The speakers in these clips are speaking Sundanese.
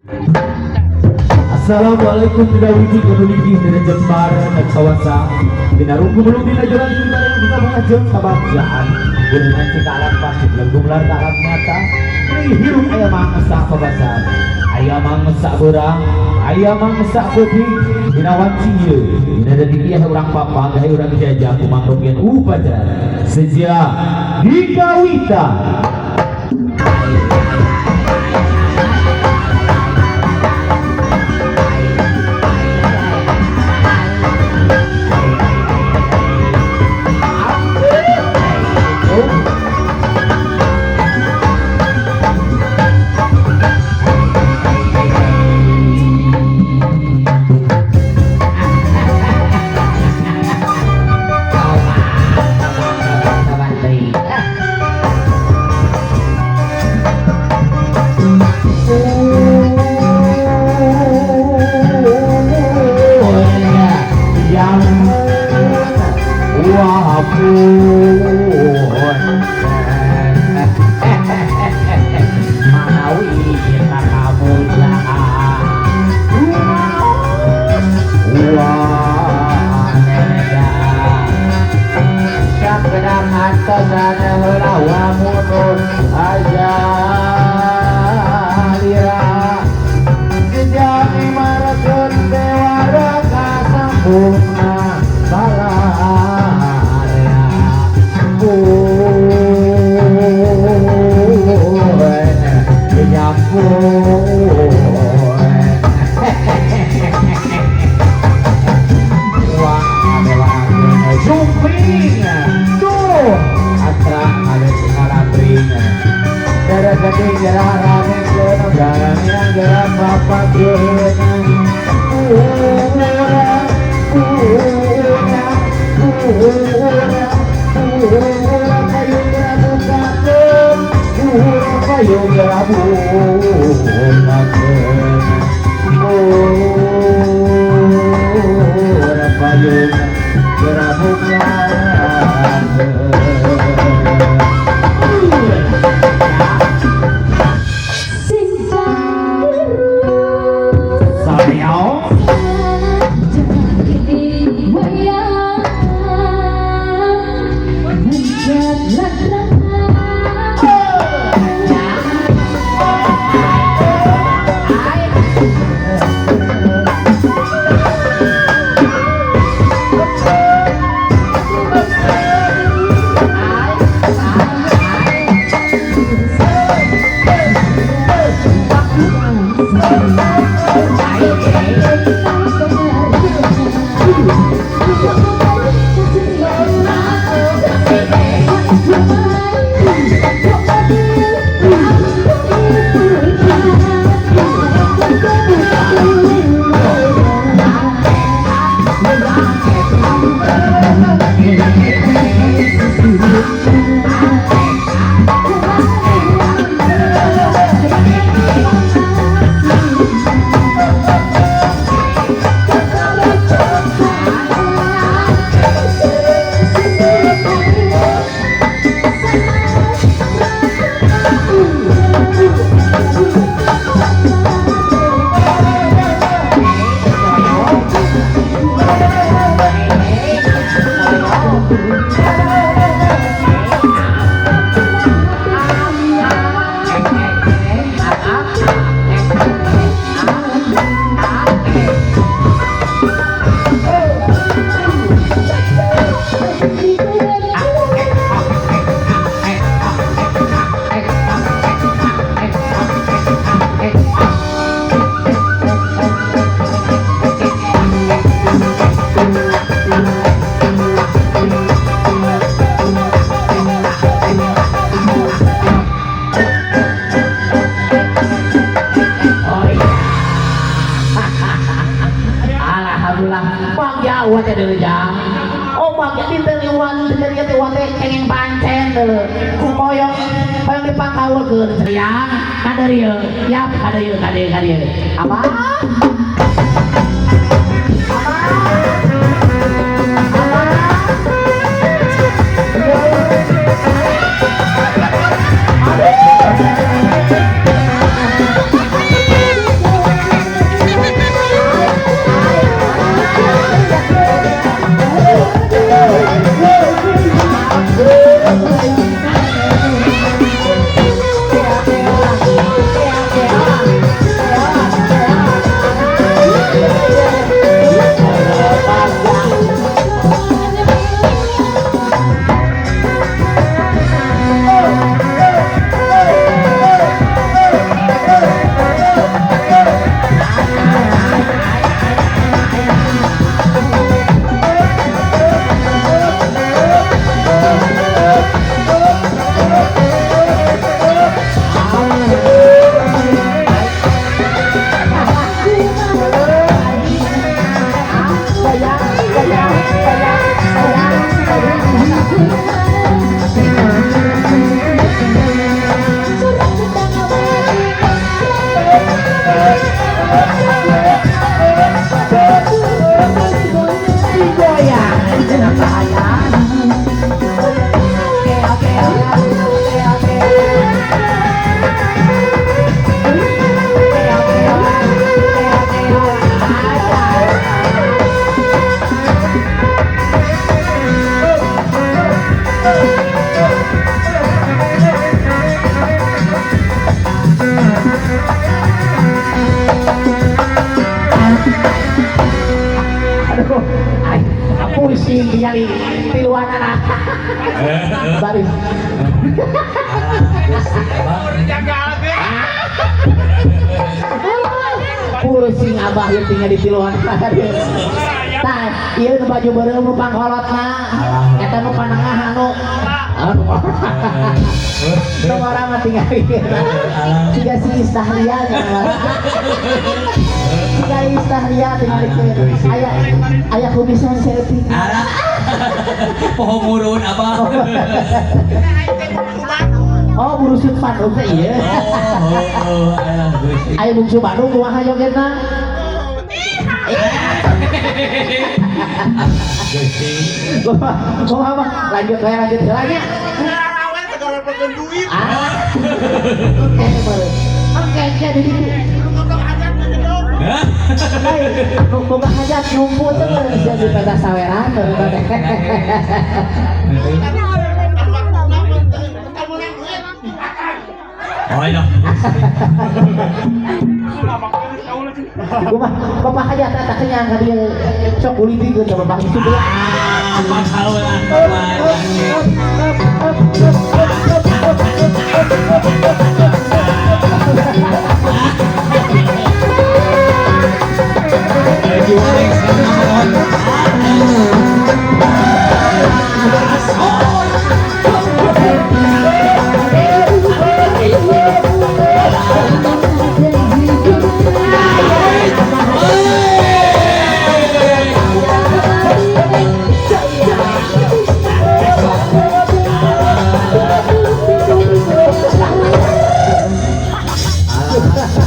Assalamualaikum dina wiji kudu ligih dina Jembar na kawasa dina runggu dina jalan dina bareng dina kabagjaan gunungan cikalan pasti gumelar ka alam nyata ini hirup aya mangsa pabasan aya mangsa beurang aya mangsa peuting dina wanci ieu dina detik ieu urang papagah urang jajah kumangrupian upacara sejak di kawitan. Pusing tinggali tiluanana. Baris. Alah, Gusti Abah. Pusing abah ieu tinggal di tiluan. Tah, ieu nu baju beureum nu pangkolotna. Eta nu panengah anu anu nu orang mah tinggal Siga si Istahlia nya. Siga Istahlia tinggal aya aya kumisan saeutik. Alah. Poho murun Abah. Oh, burusut Bandung teh ieu. Oh, alah Gusti. Aya bungsu Bandung kumaha jogetna? Gusti. Kumaha mah? Lanjut we lanjut heula nya. Ah. Oke, boleh. Oke, oke di ditu. Hah? Hei, nu boga hajat nyumput teh sia di pentas saweran teh. Oh iya. Kumaha bapak hajat eta kenyang ka dieu sok politik geus bapak itu belah. Ah, pakaulan Bapak.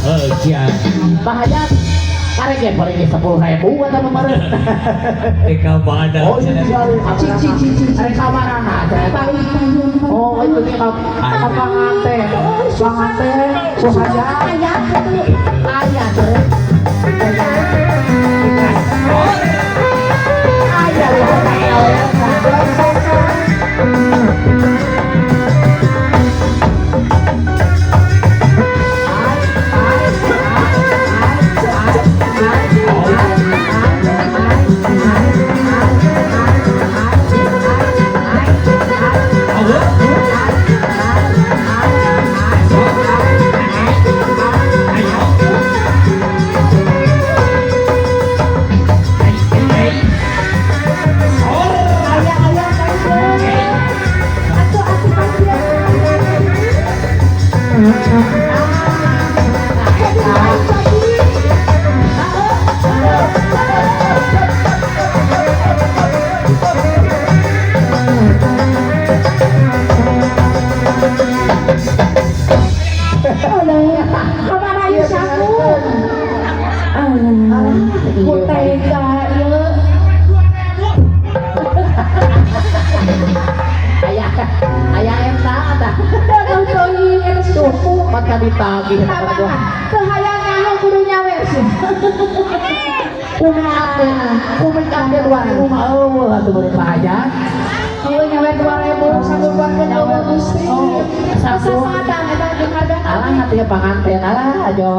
Oh, iya. Pak Hajat, karek ge paling 10.000 eta mah meureun. Eka mana? Oh, iya. Ci ci ci. Arek kamarana cenah. Oh, itu nih ka panganten. Panganten, Bu Hajat. Aya teh. Aya Aya aya eta tah. Tuh, pat ditagih eta gua. Kumik ate 2.000 mah eueuh atuh beureum Pak Hajat. Oh, alah hatinya panganten alah aja.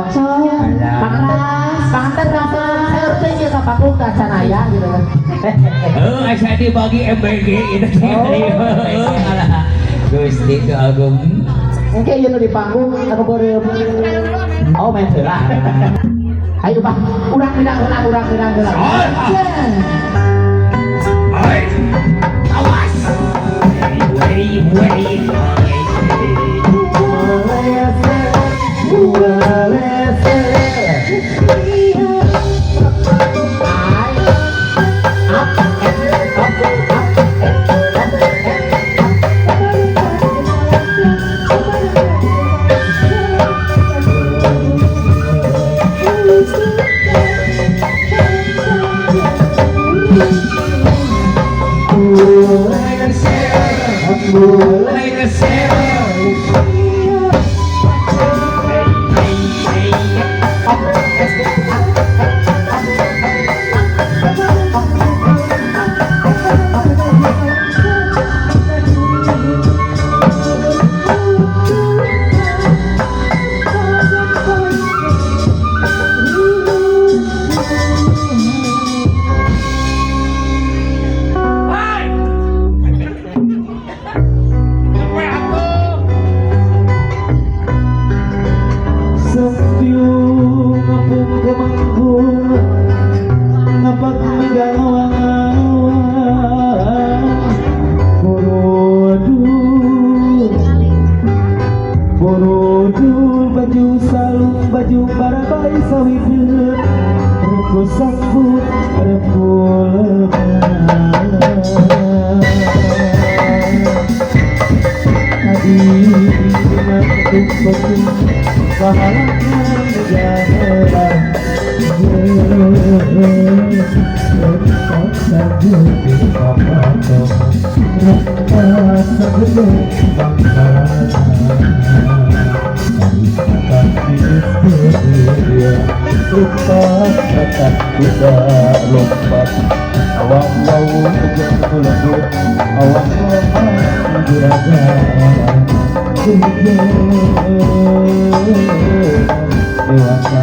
Panganten panganten rasa seueur teh ieu ka panggung teh can aya gitu kan. Heuh, asa dibagi MBG itu. Alah. Gusti tu agung. Engke ieu nu di panggung anu beureum. Oh, main heula. Ayo Pak, urang pindah heula, urang pindah heula. Oi. Awas. Wei wei. Sangkeun Rembu sambut rembu lebar. Tadi menentuk pahalangan negara. Lompat awang wau lembut awang lemah juragan dewasa.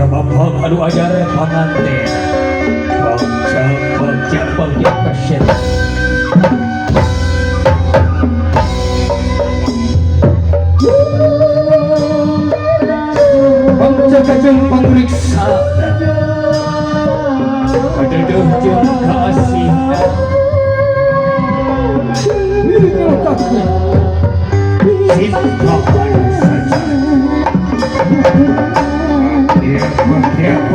Jababang anu ajar panganten Bangsa bangsa bangsa kaset. Bangsa kajeng panguriksa Kadedeuh jeung kaasihna Cinta anu saja. Yeah, yeah,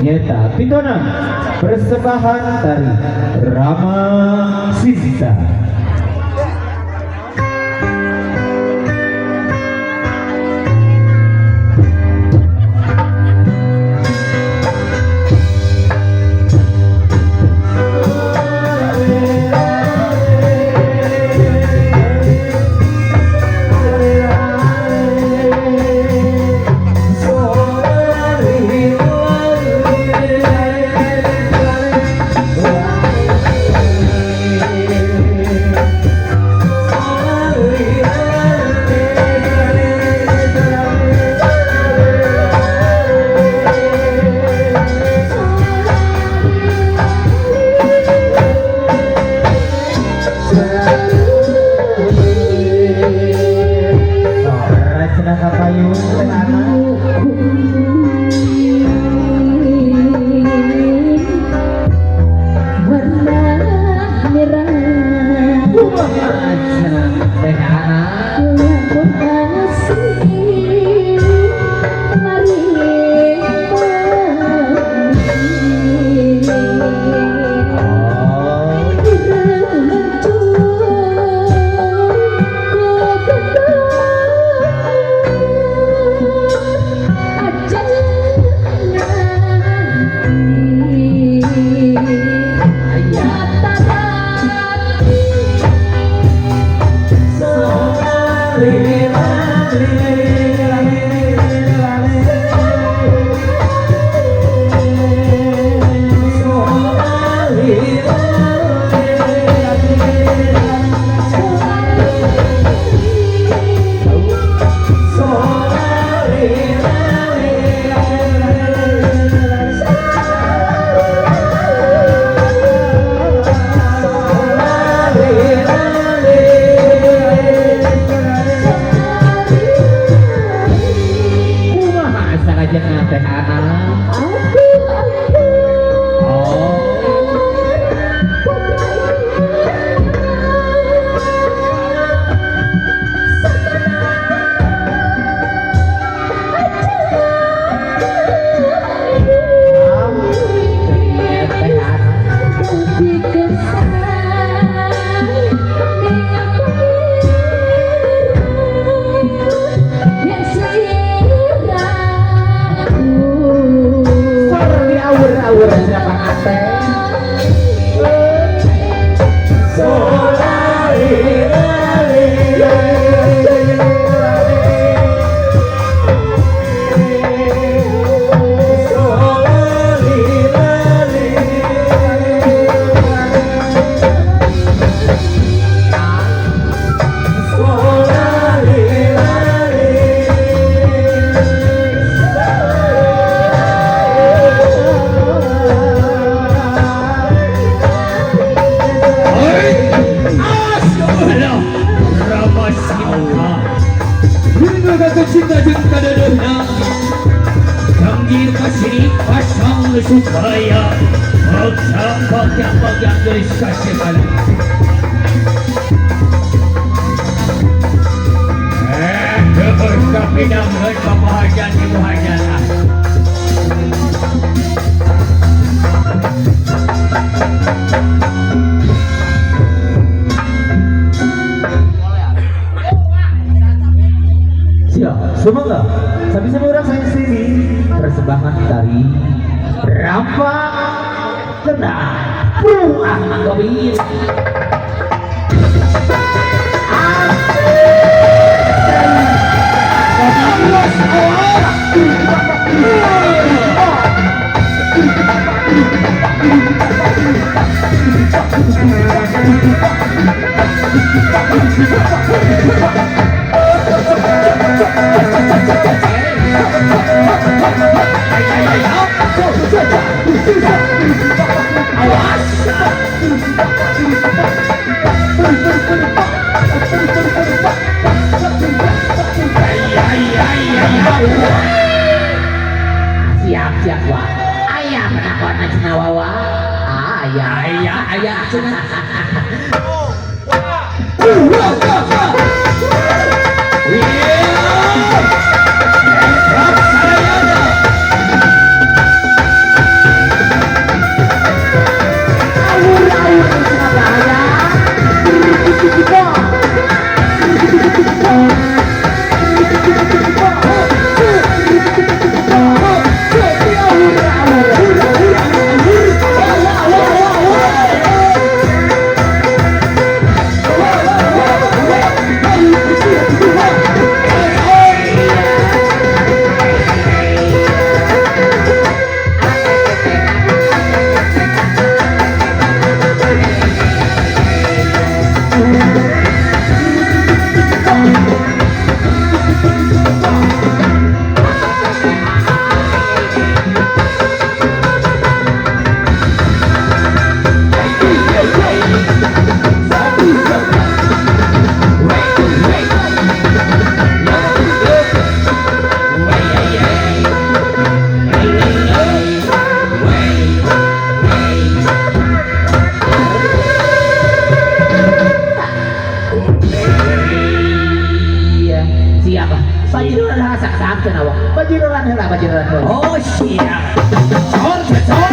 Nyata Pitona persembahan tari Rama Sinta. Pagyak dari sasih. Kapinanghan papahajan imuhajan ah. Siap, semoga sampai orang saya sini persembahan dari Rafa Kena Buah Mangkobin. Siap siap wah. Ayah penakon cenah wawa. Ayah Ayah ayah cenah. Iya, siap. Pajiruran sak cenah wa. Pajiruran heula, pajiruran heula. Oh siap. Cor cor.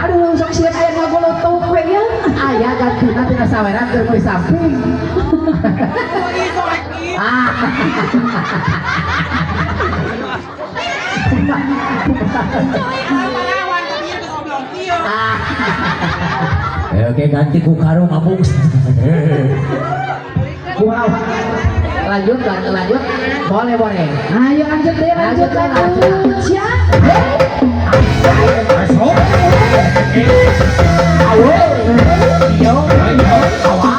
Aduh, sok sieun aya ngagolotok we ya. Aya gantina tina saweran keur meuli samping. Oke ganti ku karung abung. Lanjut, lanjut. Boleh, boleh. Ayo lanjut deh, lanjut, lanjut. Siap. Masuk. Ayo. Yo, yo, awa.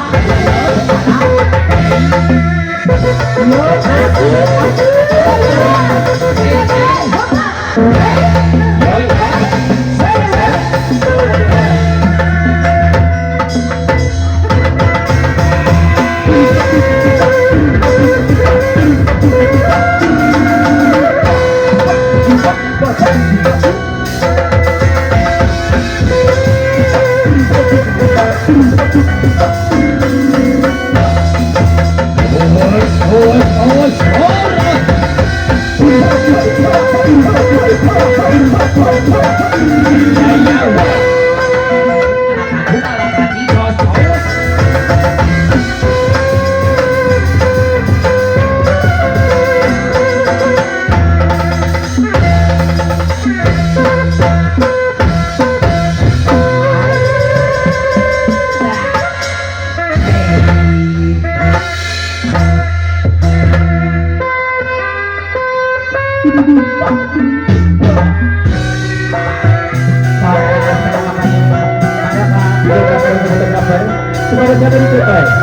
Sebagai jadi kita.